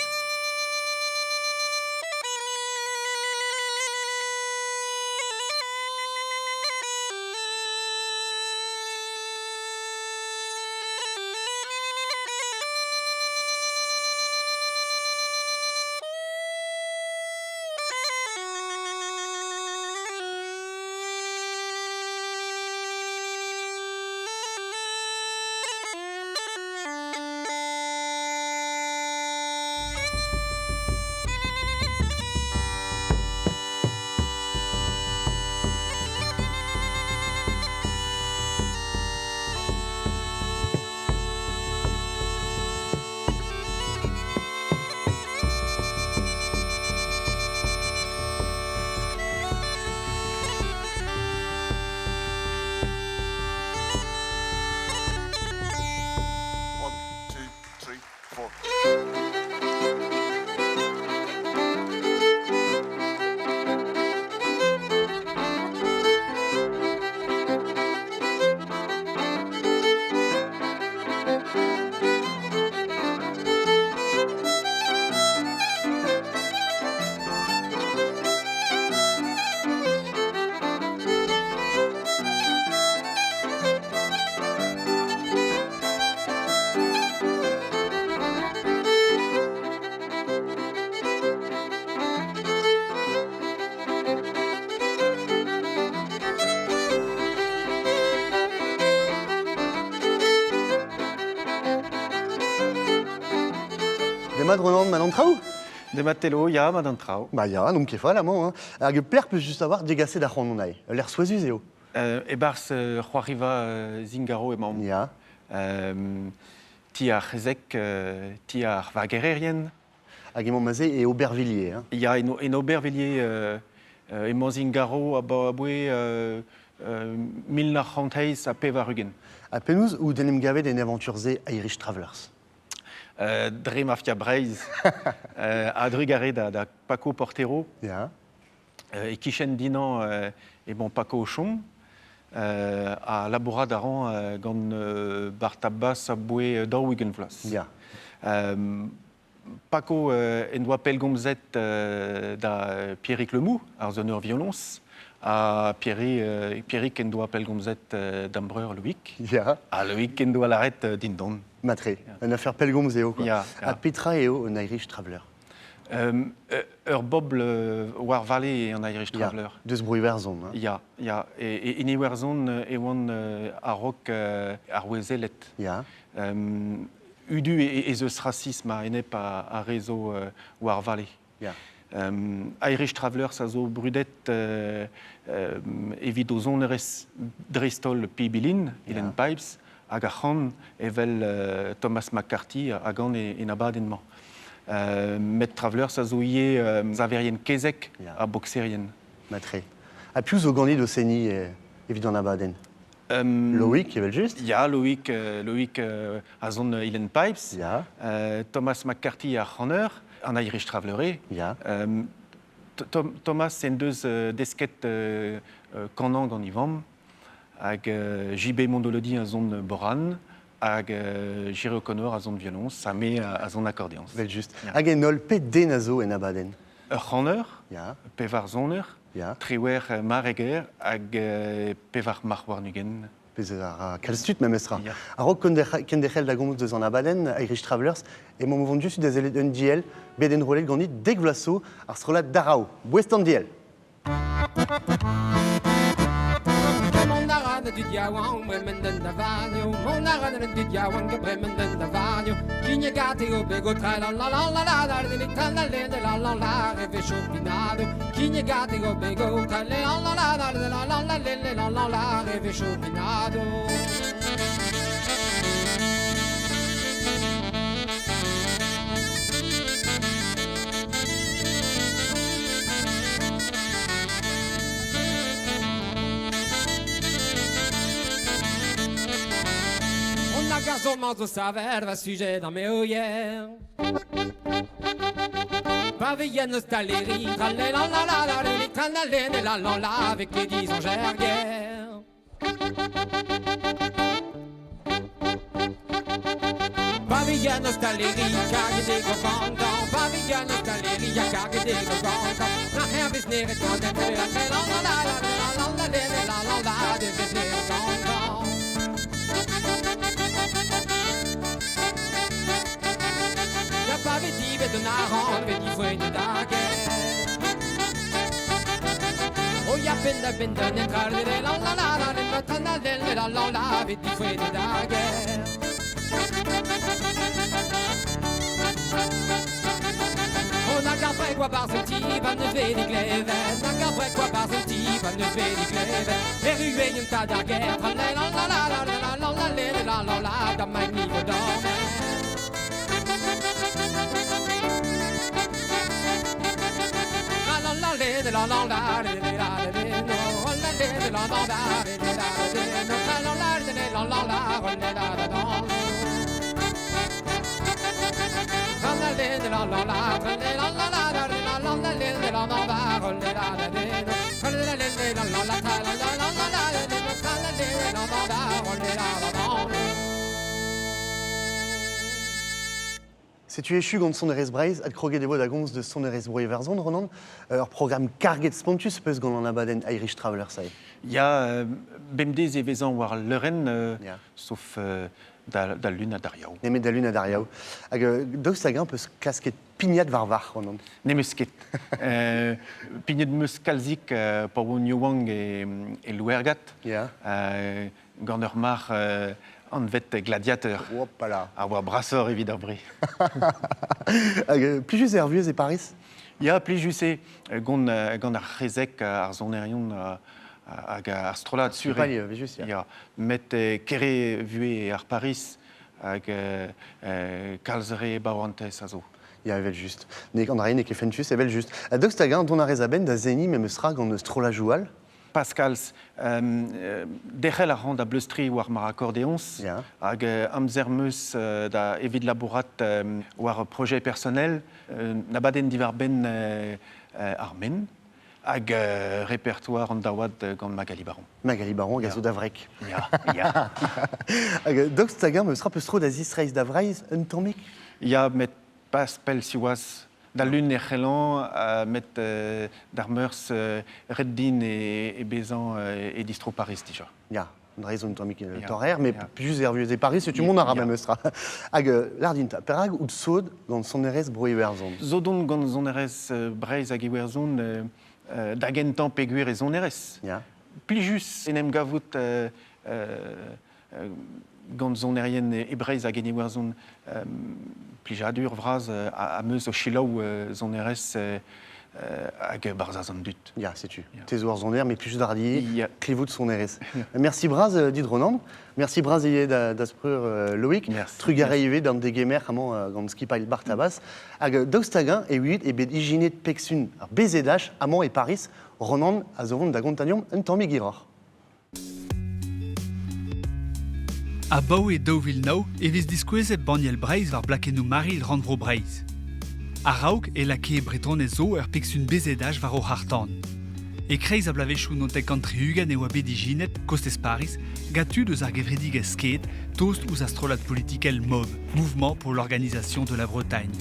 Demat Ronan, mat an traoù Demat Telo, ya, mat an traoù. Ba ya, n'omp ket fall amañ. Hein. Hag plec'h peus just a-walc'h degaset ar c'hoant hon Lec'h souezhus eo. E-barzh c'hoariva Zingaro emaomp. Ya. Ti ar c'hezeg, ti ar vagererien. Hag emaomp aze e Aubervilliers. Hein. Ya, en Aubervilliers emañ Zingaro abaoe 1988. Ha penaos out en em gavet en aventure-se Irish Travelers? Dre Mafia Breizh a-drugarez da Paco Portero. Ya. E-kichen dinañ emañ Paco o chom. Ha labourat a ran gant Bartabas aboe 40 vloaz. Ya. Paco en doa pellgomzet da Pierrick Lemou, ar soneur violoñs, ha Pierrick en doa pellgomzet da'm breur Loïc. Ya. Ha Loïc en doa lâret din dont. Matre, un affaire pellgomz eo. Quoi. Ya, ya. Ha petra eo un Irish Traveler? Ur bobl war vale eo an Irish Traveler. Ya, deus Bro-Iwerzhon. Hein. Ya, ya. E, en Iwerzhon e oant a-raok ar Ouezeled. Ya. Udu ez eus rasism a-enep ar re zo war vale. Ya. Irish Travelers a zo brudet evit o sonerezh dreist-holl Pibilin, Helen Pipes, hag ar c'han evel Thomas McCarthy a gan en abadenn-mañ. Met Travelers a zo ivez saverien kezeg ha bokserien. Matre. Ha piv zo ganit o seniñ evit an abadenn? Loïc, evel-just. Ya, Loïc, Loïc a son Helen Pipes. Ya. Thomas McCarthy ar c'haner, an Irish Traveler. Ya. Thomas en deus desket kanañ gant e vamm, hag JB Mondolodi a son boran, hag Jerry O'Connor a son violoñs, ha me a son akordeoñs. Evel-just. Hag en holl, pet den a zo en abadenn? Ur c'haner, Ya. pevar soner, Ya. triwec'h mareger hag pevar marc'h warn-ugent. Pezh a ra kalz tud memestra. Ya. A-raok kenderc'hel da gomz deus an abadenn Irish Travelers, emaomp o vont diouzhtu da sellet un diell bet enrollet ganit dek vloaz zo ar strollad Darao. Boest an diell. Mont a ra da dud yaouank bremen den da vanio Mont a ra da dud yaouank bremen den da vanio Kignegate eo bego tra la la la la la la la la la la la la la la ve chopinado Kignegate eo bego tra la la la la la la la la la la la la ve chopinado On a gazon zo saver va sujet d'an meoier. Pa veillen ostaleri, tra la la la la la tra la la la la la avec les dix guerre. Pavillon ostaleri, karget e gantan, pavillon ostaleri, ya karget e gantan. Na hervez neret la la la la la la la la la la la de vez neret gantan. Ya pavet divet un aran, vet di fouet da Oh ya ben da ben da net la la la la la la la la la la la la vet di fouet da guerre. On a gardé quoi par ce petit ban ne fait des glaives. On a gardé quoi par ce petit ban ne fait des glaives. Et rué une tas d'arguerre. La la la la la la la la la la la la dans ma niveau dormait. La la la la la la la la la la la la la la la la la la la Setu echu gant sonerezh Breizh ad kroget e vo da gomz de sonerezh Bro Iwerzhon, Ronan. Ur programm karget spontus peus gant an abadenn Irish Traveler sae. Ya, bemdez e vezañ war leurenn, sauf da, da lun ha d'ar yaou. Nemet da lun ha d'ar yaou. Hag daoust hag-eñ peus klasket pignat war varc'h, Ronan? N'em eus ket. Pignet 'm eus kalzik pa oan yaouank e, e Louergad. Gant ur marc'h anvet gladiateur. Hopala. A oa brasoc'h evit ar bre. Hag plijus eo ar vuhez e Paris? Ya, plijus eo. Gant, gant ar c'hezeg, ar sonerion hag ar strollad sur eo. Evel-just, ya. Ya, met kere vuhez ar Paris hag kalz re baourantez a zo. Ya, evel-just. Ne, an dra n'eo ket fentus, evel-just. Ha daoust hag-eñ dont a rez a-benn da seniñ memes tra gant strollajoù all? Pascals, derc'hel a ran da bleustriñ war ma akordeoñs hag amzer 'm eus da evit labourat war ur projet personnel, un abadenn diwar-benn ar men hag repertoire an daouad gant Magali Baron. Magali Baron hag a zo da wreg. Ya, ya. Hag daoust hag-eñ 'm eus tra peus tro da zistreiñ da Vreizh un tammig? Ya, met pas pell siwazh. Da lun e c'hellan, met d'ar meurzh ret din e, e bezañ e distro Paris dija. Ya, dre zo un tammig torrer, mais plijus eo ar vuhez e Paris, setu mont a ra memes tra. Hag lâr din 'ta, perak out sod gant sonerezh Bro-Iwerzhon? Sod on gant sonerezh Breizh hag Iwerzhon da gentañ peogwir e sonerezh. Plijus en em gavout gant sonerien e Breizh hag en Iwerzhon plijadur vras am eus o selaou sonerezh hag barzhaz an dud. Ya, setu. Te zo ur soner, met plijus da di klevout sonerezh. Merci bras dit Ronan. Merci bras ivez da, da spreur Loïc. Trugarez ivez d'an degemer amañ gant skipailh Bartabas. Hag daoust hag-eñ e oit e bet ijinet pegsun ar BZH amañ e Paris, Ronan a zo vont da gontañ un tammig hiroc'h. Abaoe 2009 e vez diskouezet banniel Breizh war blakennoù marilh Rannvro Breizh. A-raok e lakae Bretoned zo ur pegsun BZH war o c'harr-tan. E-kreiz ar bloavezhioù 79 e oa bet ijinet, kostez Pariz, gant tud eus ar gevredigezh Sked, tost ouzh ar strollad politikel MOB, Mouvement pour l'organisation de la Bretagne.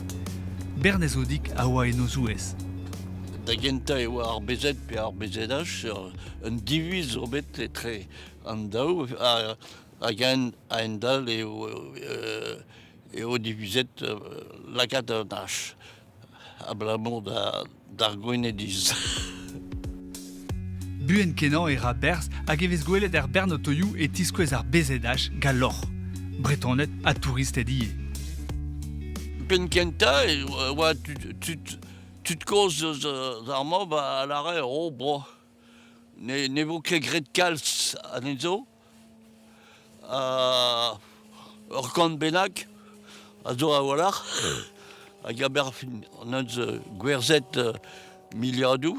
Bernez Audic a oa en o zouez. Da gentañ e oa ar BZ pe ar BZH, un diviz zo bet etre an daou hag a-hend-all eo eo divizet lakaat an H abalamour d'ar Gwenediz. Buan-kenañ e ra berzh hag e vez gwelet er bern otoioù e tiskouez ar BZH galloc'h. Bretoned ha touristed ivez. Penn-kentañ e oa tud tud-kozh eus ar mob a lâre oh bro Ne, ne vo ket graet kalz anezho. Ur kant bennak a zo a-walc'h. Hag a-benn ar fin hon eus gwerzhet miliadoù.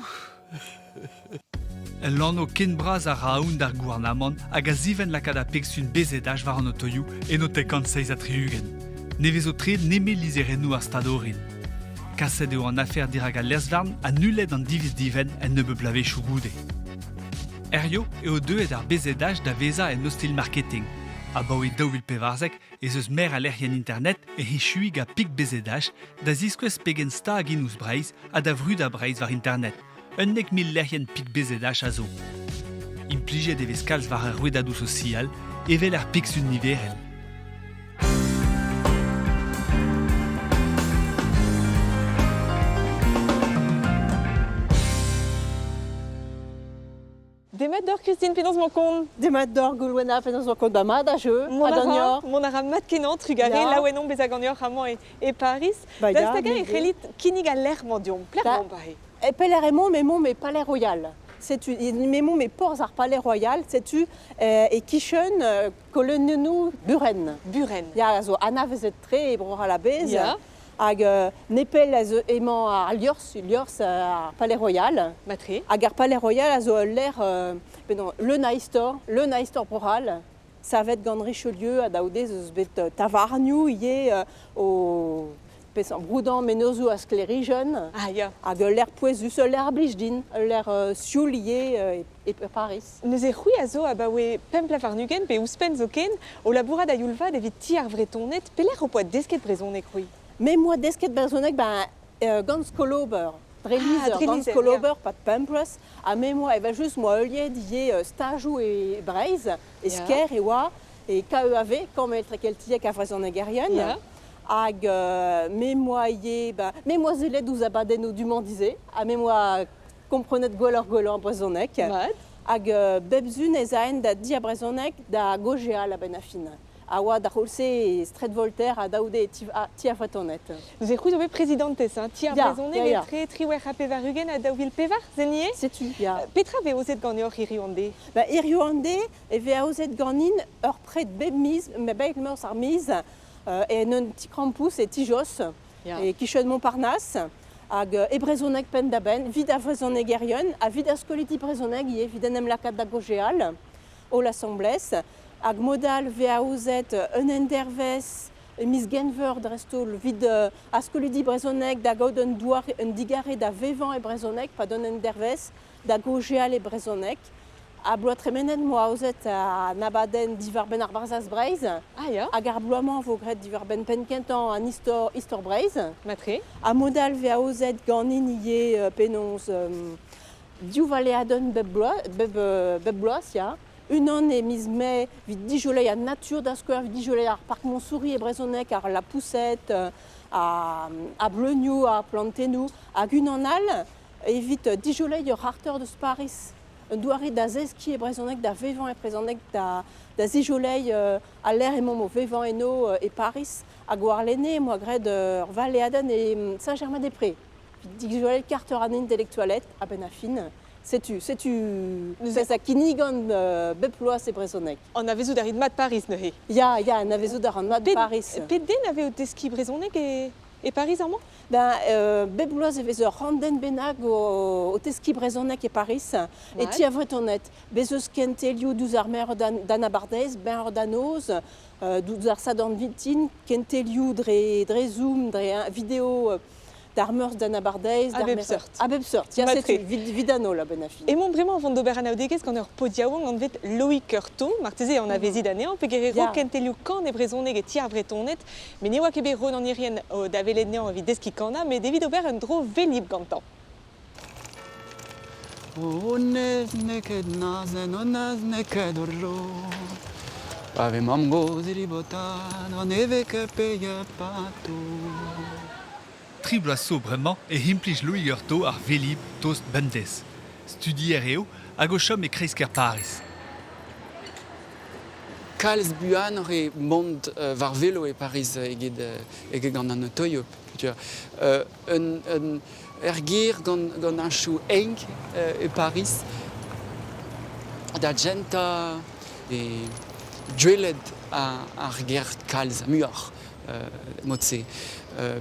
Ul lanv ken bras a ra aon d'ar gouarnamant hag a zivenn lakaat ar pegsun BZH war an otoioù en o 167. Ne vezo tre nemet lizherennoù ar stad orin. Kaset eo an afer dirak al lez-varn ha nullet an diviz divenn en nebeut bloavezhioù goude. Hiziv eo deuet ar BZH da vezañ en ostilh marketing. Abaoe 2014 ez eus meur a lec'hienn internet é echuiñ gant pik BZH da ziskouez pegen stag int ouzh Breizh ha da vrudañ Breizh war internet. 11 000 lec'hienn pik BZH a zo. Implijet e vez kalz war ar rouedadoù sokial evel ar pik-sun niverel. Demat deoc'h Christine, penaos 'mañ kont? Demat deoc'h Goulwena, penaos 'mañ kont? Ba mat a jeu, Mont ha a ra, ganeoc'h? mont a ra mat kenañ, trugarez, Ya. laouen omp bezañ ganeoc'h amañ e, e Paris. Ba ya, Daoust hag-eñ me e c'hellit kinnig al lec'h-mañ deomp? Pelec'h Da- emaomp aze? E pelec'h emaomp, emaomp e Palais Royal. Setu, emaomp e porzh ar Palais Royal, setu e kichen kolonennoù Buren. Buren. Ya, a zo anavezet-tre e Bro-C'hall a-bezh. Ya. Hag nepell a zo emañ ar liorzh, liorzh ar Palais Royal. Matre. Hag ar Palais Royal a zo ul lec'h penaos, leun a istor, leun a istor Bro-C'hall. Savet gant Richelieu ha da c'houde ez eus bet tavarnioù ivez o peseurt broudañ mennozhioù a sklêrijenn. Ah ya. Hag ul lec'h pouezus, ul lec'h a blij din, ul lec'h sioul ivez e Paris. Neuze c'hwi a zo abaoe 25 pe ouzhpenn zoken o labourat a-youl vat evit Ti ar Vretoned. Pelec'h ho poa desket brezhoneg c'hwi? Me 'm boa desket brezhoneg ben, gant Skol Ober. Dre Ah, lizher, dre gant lizher, Skol ya. Ober, pad pemp bloaz. Ha me 'm boa evel-just 'm boa heuliet ivez stajoù e Breizh, e Skaer e oa, e KEAV, Kamp Etrekeltiek ar Vrezhonegerien. Hag me 'm boa ivez, ben, me 'm boa sellet ouzh abadennoù du-mañ-du-se, ha me 'm boa komprenet gwelloc'h-gwellañ brezhoneg. Mat. Hag bep sun ez aen da di ar brezhoneg da gaozeal a-benn ar fin. A oa d'ar c'houlz-se e straed Voltaire ha da c'houde e ti, ti ar Vretoned. Neuze c'hwi zo bet prezidantez, hein, Ti ar Ya, Brezhoneg ya, ya. etre 98 ha 2004, se nie? Setu, ya. Petra vez aozet ganeoc'h hiriv an deiz? Ba, hiziv an deiz e vez aozet ganin ur pred bep miz, bep meurzh ar miz, en un ti krampouezh e ti Jos, e kichen Montparnasse, hag e brezhoneg penn-da-benn, 'vit ar vrezhonegerien ha 'vit ar skolidi brezhoneg ivez, 'vit en em lakaat da gaozeal, holl asambles. Hag mod all 'vez aozet un endervezh e miz Genver dreist-holl 'vit ar skolidi brezhoneg da gaout un doare, un digarez da vevañ e brezhoneg, pad un endervezh, da gaozeal e brezhoneg. Ha bloaz tremenet 'm boa aozet an abadenn diwar-benn ar Barzhaz Breizh. Ah ya. Hag ar bloaz-mañ 'vo graet diwar-benn penn-kentañ an istor, istor Breizh. Matre. Ha mod all 'vez aozet ganin ivez penaos div valeadenn bep bloaz, bep, bep bloaz, ya. Unan e miz Mae 'vit dijoleiñ an natur da skouer, 'vit dijoleiñ ar park Montsouris e brezhoneg, ar lapoused, ar bleunioù, ar plantennoù. Hag unan all evit dijoleiñ ur c'harter deus Paris. Un doare da zeskiñ e brezhoneg, da vevañ e brezhoneg, da, da zijoleiñ al lec'h emaomp o vevañ eno e Paris. Hag warlene em boa graet ur valeadenn e Saint-Germain-des-Prés. Evit dijoleiñ karter an intelektualed a-benn ar fin. Setu, setu pezh a kinnigan bep bloaz e brezhoneg. Anavezout a rit mat Paris neuze? Ya, ya, anavezout a ran mat Paris. Pet den a vez o teskiñ brezhoneg e, e Paris amañ? Ben, bep bloaz e vez ur c'hant den bennak o, o teskiñ brezhoneg e Paris, e ti ar Vretoned. Bez eus kentelioù diouzh ar meur d'an abardaez, ben da noz, diouzh ar sadorn vintin, kentelioù dre, dre Zoom, dre vidéo d'ar meurzh d'an abardaez. A bep seurt. A bep seurt, ya, Matre. setu, 'vit, 'vit an holl a-benn ar fin. Emaomp bremañ o vont d'ober anaoudegezh gant ur paotr yaouank anvet Loïc Heurtault. Marteze anavezit anezhañ peogwir e ro kentelioù kan e brezhoneg e ti ar Vretoned. Met ne oa ket bet Ronan Hirrien da welet anezhañ evit deskiñ kanañ, met evit ober un dro velib gantañ. Honnezh n'eo ket un azen, honnezh n'eo ket ur jod. Pa vez mamm-gozh e ribotat, ne vez ket peget pato. Tri bloaz zo bremañ e implij Loïc Heurtault ar Velib tost bemdez. Studier eo hag o chom e kreiz-kêr Paris. Kalz buanoc'h eo mont war velo e Paris eget, eget gant an otoioù. Tu vois. Un, un, er gêr gant, gant henchoù enk e Paris da gentañ e gwelet ar gêr kalz muioc'h mod-se.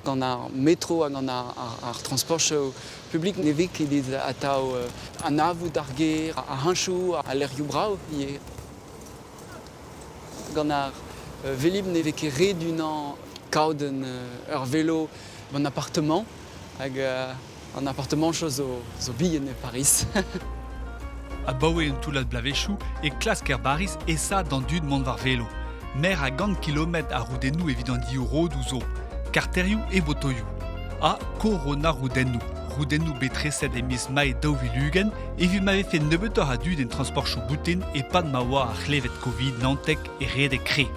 Gant ar metro hag gant ar, ar, ar transportioù publik ne vez ket atav anavout ar gêr, ar henchoù, al lec'hioù brav ivez. Gant ar Velib ne vez ket ret unan kaout un, ur velo un appartement. Hag an apartamanchoù zo, zo bihan e Pariz. Abaoe un toullad bloavezhioù e klask er Bariz aesaat d'an dud mont war velo. Meur a gant kilometr a roudennoù evit an div rodoù zo, karterioù e botoioù. Ha koronaroudennoù, roudennoù bet treset e miz Mae 2020 evit ma vefe nebeutoc'h a dud en transportoù boutin e-pad ma oa ar c'hleñved Covid-19 é redek kre.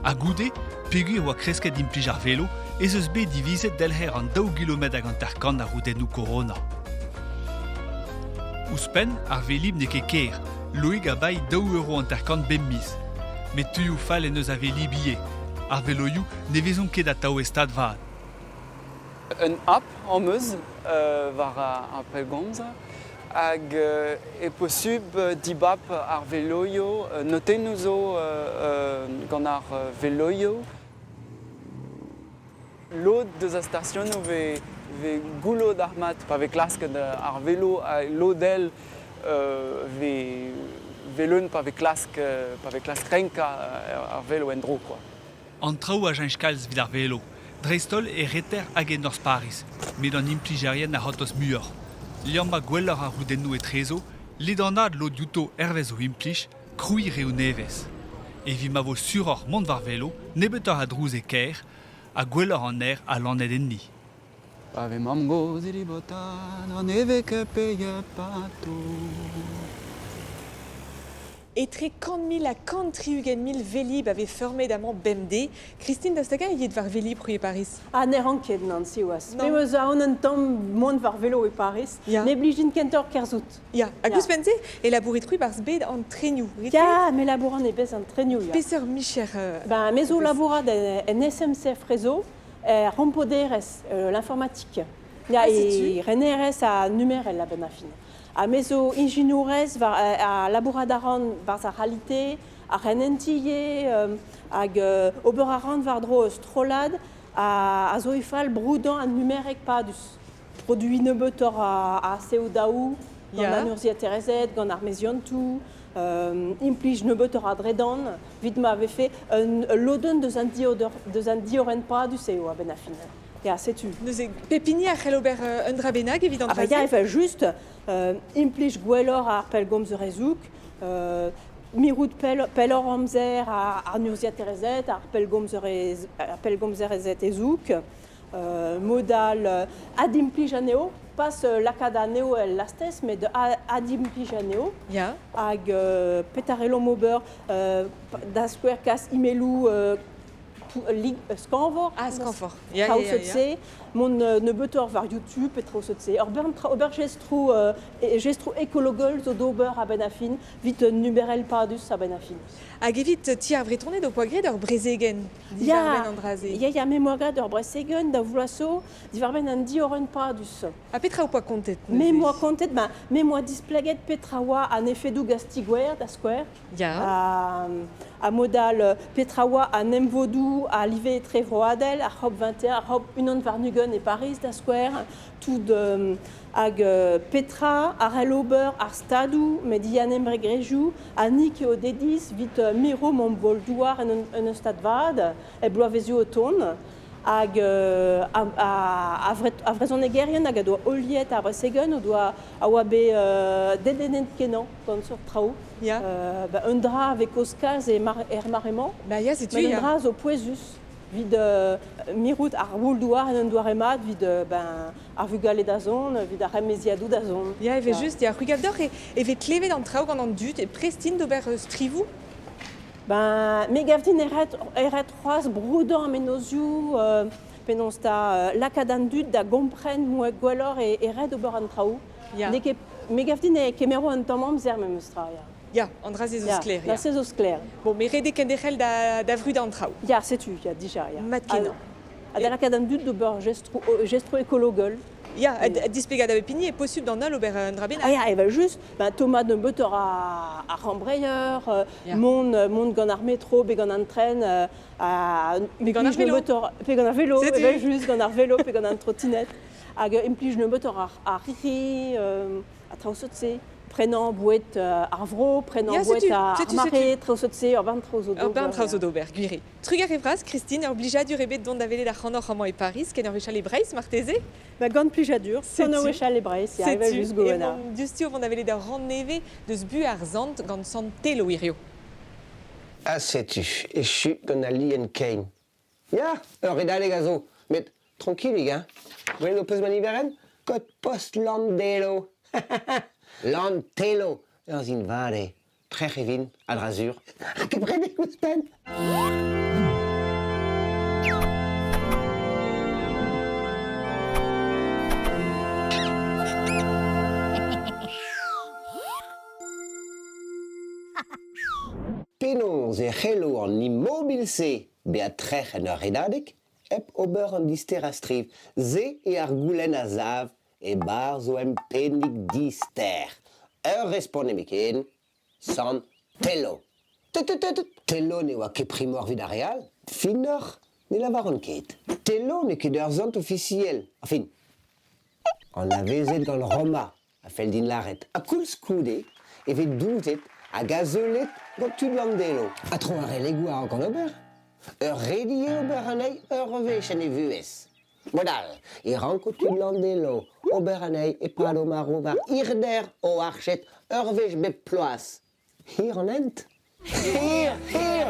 Ha goude, peogwir oa kresket implij ar velo, ez eus bet divizet delc'her an daou gilometr hag hanter-kant a roudennoù korona. Ouzhpenn, ar Velib n'eo ket ker. Loig a bae 2,50 € bep miz. Met tuioù fall en deus ar Velib ivez. Ar veloioù ne vezont ket atav e stad vat. Un app am eus war ar pellgomz hag eo posubl dibab ar veloioù, notennoù zo gant ar veloioù. Lod deus ar stasionoù vez vez goullo d'ar mat pa vez klasket ar velo ha lod all vez vez leun pa vez klask pa vez klask renkañ ar velo en-dro quoi. An traoù a cheñch kalz evit ar velo, dreist-holl e reter hag e norzh Pariz, met an implijerien a c'hortoz muioc'h. Liammañ gwelloc'h ar roudennoù etrezo, ledanaat lod diouto hervez o implij, krouiñ reoù nevez. Evit ma vo suroc'h mont war velo, nebeutoc'h a drouz e kêr, ha gwelloc'h an aer a lannet enni. Pa vez mamm-gozh e libotan, an eve ket peget pato. Etre 100 000 ha 160 000 Velib a vez feurmet amañ bemdez. Christine Dastaga eo war Velib c'hwi e Pariz? Ah, ne ran ket, nann, siwazh. Me 'meus aon un tamm mont war velo e Pariz. Me blij din kentoc'h kerzhout. Ya, hag ouzhpenn-se e labourit-c'hwi 'barzh bed an trenioù, rit Ya, me labouran e-barzh an trenioù, ya. Peseurt micher Ben, me zo labourat en SNCF Réseau, er rampoderezh, l'informatique. Ya, Ah, setu. e renerezh ha numerel a-benn ar fin. Ha me zo ijinourez war a labourat a ran barzh ar c'halite, ar renentiñ ivez, hag ober a ran war-dro ur strollad a zo e fal broudañ an numerek padus. Produiñ nebeutoc'h a CO2 gant an urzhiataerezed, gant ar meziantoù, implij nebeutoc'h a dredan, evit ma vefe un lodenn deus an deus an diorren padus eo a-benn ar fin. Ya, setu. Neuze, pep hini a c'hell ober un dra bennak evit an Ah bah dra-se ya, evel just, implij gwelloc'h ar pellgomzer hezoug, mirout pelloc'h amzer ar urzhiataerezed, ar pellgomzerezed hezoug, mod all adimplij anezho, pas lakaat anezho el lastez, met adimplij anezho. Hag petra c'hellomp ober da skouer kas e-mailoù skañvoc'h. Ah, skañvoc'h. Traoù seurt-se. Mont nebeutoc'h war YouTube pe traoù seurt-se. Ur bern ober jestroù, jestroù ekologel zo d'ober a-benn ar fin, evit un numerel padus a-benn ar fin. Hag evit Ti ar Vretoned ho poa graet ur brezegenn diwar-benn an dra-se? Ya, ya, me 'moa graet ur brezegenn da vloaz zo diwar-benn an diorren padus. Ha petra ho poa kontet neuze? Me 'moa kontet, ben, me 'moa displeget petra oa an efedoù gastigouer, da skouer. Ha mod all, petra oa an emvodoù a live etrevroadel, ar COP 21, ar COP 21 e Pariz, da skouer, tout hag petra a c'hell ober ar stadoù, met ivez an embregerezhioù, ha ni eo dedis evit miro mon bol-douar en un stad vat, er bloavezioù o tont. Hag ar vrezhonegerien hag a doa heuliet ar brezegenn o doa a oa bet dedennet-kenañ gant seurt traoù. Ba, un dra a vez kaoz kalz er mare-mañ. Ba ya, setu, Met un ya. dra zo pouezus evit mirout ar voul-douar en un doare mat evit ben, ar vugale da zont, evit ar remeziadoù da zont. Ya, evel-just, ya. C'hwi gav deoc'h e vez klevet an traoù gant an dud, e prest int d'ober strivoù? Ben, me gav din e ret c'hoazh broudañ ar mennozhioù, penaos 'ta lakaat an dud da gompren gwelloc'h e ret ober an traoù. N'eo ket, me gav din e kemero un tamm amzer memes tra, ya. Ya, an dra-se zo sklaer, ya. Se zo sklaer. Bon, met ret eo kenderc'hel da vrudañ an traoù. Ya, setu, ya, dija, ya. Mat-kenañ. Ha da lakaat an dud d'ober jestroù ekologel. Ya, displegañ da bep hini eo posubl d'an holl ober un dra bennak. Ah ya, evel-just, ben, Thomas nebeutoc'h a rambreier, mont gant ar metro, pe gant an tren, pe gant ar vélo. Pe gant ar vélo, evel-just, gant ar vélo, pe gant an trottinette. Hag implij nebeutoc'h ar ric'hi, ha traoù seurt-se. Prenañ boued ar vro, prenañ Ya, boued setu, ar setu, mare, setu. traoù seurt-se, ur bern traoù zo Ur d'ober. bern traoù zo d'ober, gwir eo. Trugarez vras, Christine, ur blijadur ebet dont da welet ac'hanoc'h amañ e Pariz, ken ur wech all e Breizh marteze? Ba, gant plijadur, ken ur wech all e Breizh, ya, evel Setu, just Gowenna. emaomp diouzhtu o vont da welet ur rann nevez deus Bu ar Sant gant Sant Telo hirio. Ha setu, echu gant al lien kein. Ya, ur redadeg a zo, met trankilik hein. Gwelet ho peus ma niverenn? Kod post Landelo. Landelo, ur sin vat eo. Trec'h e vin, a-dra-sur. Ha kevredek ouzhpenn. Penaos e c'hello an imobil-se bezañ trec'h en ur redadeg hep ober an disterañ striv? Se eo ar goulenn a sav e-barzh o empennig dister. Ur respont nemetken, Sant Telo. Telo ne oa ket primoc'h evit ar re all. Finoc'h ne lavaran ket. Telo n'eo ket ur sant ofisiel. Enfin, anavezet gant Roma, a fell din lâret. Ha koulskoude e vez douget hag azeulet gant tud Landelo. Ha tro ar relegoù a rank an ober. Ur redi eo ober anezhi ur wech en e vuhez. Mod all e ranko tud Landelo ober anezhi e-pad o marv war hirder o arched ur wech bep ploaz. Hir an hent? Hir, hir,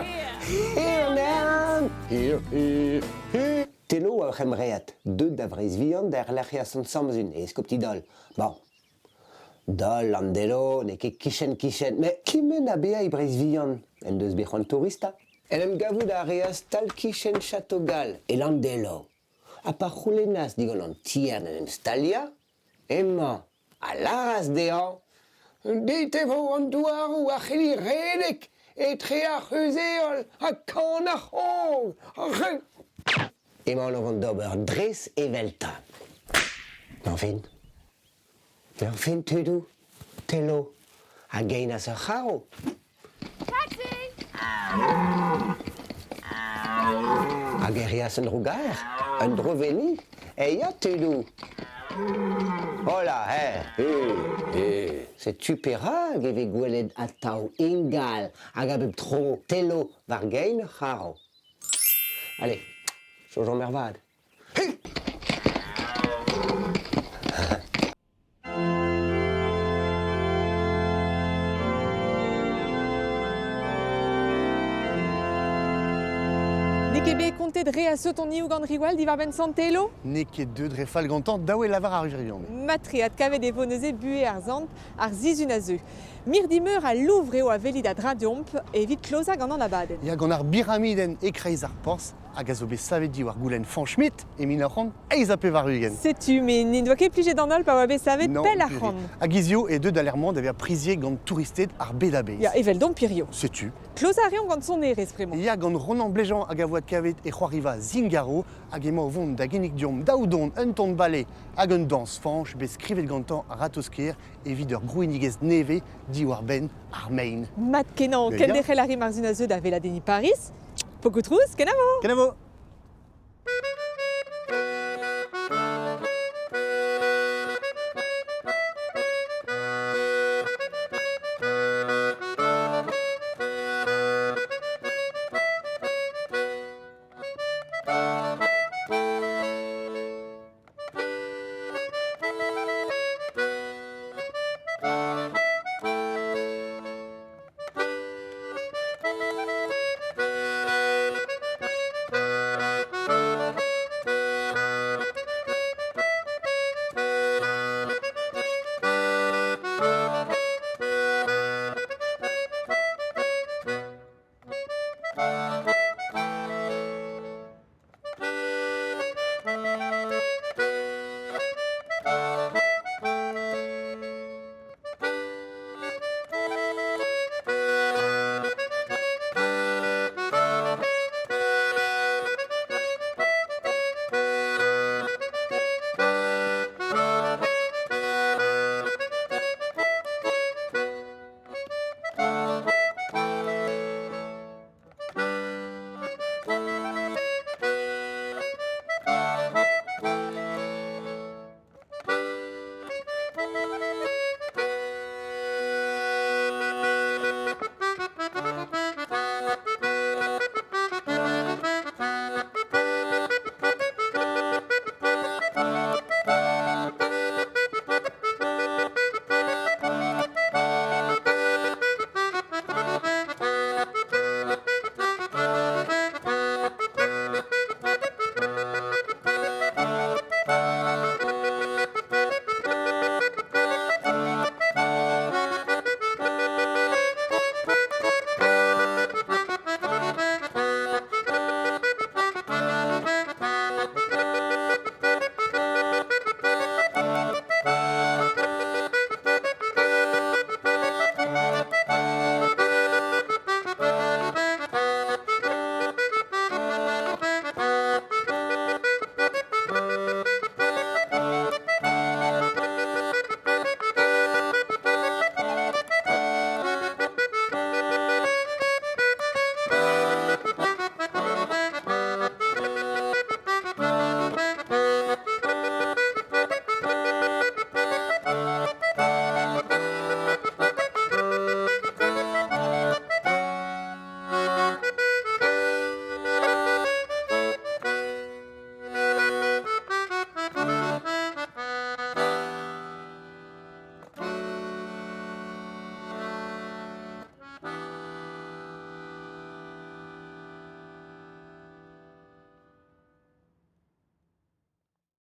hir an hent! Hir, hir, hir! Telo a ur c'hembread, deuet da Vreizh-Vihan da erlec'hiañ Sant-Samzun e eskopti Dol. Bon, Dol, Landelo, n'eo ket kichen-kichen, met kement ha bezañ e Breizh-Vihan en deus bet c'hoant touristañ. En em gavout a reas tal-kichen Château-Gall e Landelo. Ha pa c'houlennas digant an tiern en em staliañ, hemañ a lâras dezhañ Dit e vo an douaroù a c'helli redek etre ar c'huzh-heol ha kan ar c'hog. Emaon o vont d'ober dres eveltañ. Añfin. Añfin, tudoù, Telo a geinas ur c'harv. Hag e reas un dro-gaer, un dro-veli, e ya tudoù. Hola, he, he, he. Setu perak e vez gwelet atav ingal hag a bep tro Telo war gein ur c'harv. Allez, soñjomp ervat. N'eo ket bet kontet re a sotonioù gant Riwal diwar-benn Sant-Telo? N'eo ket deuet re fall gantañ, dav eo lavar ar wirionez. Mat-tre, adkavet e vo neuze buhez ar sant ar sizhun a zeu. Mirdi meur al Louvre eo a welit a-dreñv deomp evit klozañ gant an abadenn. Ya, gant ar biramidenn e-kreiz ar porzh hag a zo bet savet diwar goulenn Fañch Schmitt e 1988. Setu, met n'en doa ket plijet d'an holl pa oa bet savet Non, pell purée. ac'hann. Hag hizio eo deuet al lec'h-mañ da vezañ priziet gant touristed ar bed a-bezh. Ya, eveldomp hirio. Setu. Klozañ a reomp gant sonerezh bremañ. Ya, gant Ronan Blejean hag a vo adkavet e c'hoariva Zingaro hag emañ o vont da ginnig deomp daou don, un ton bale hag un dañs Fañch bet skrivet gantañ a-ratozh-kaer evit ur grouidigezh nevez diwar-benn ar mein. Mat-kenañ, Ya. kenderc'hel a rimp ar sun a zeu da weladenniñ Pariz. Pokotrouz, kenavo! Kenavo!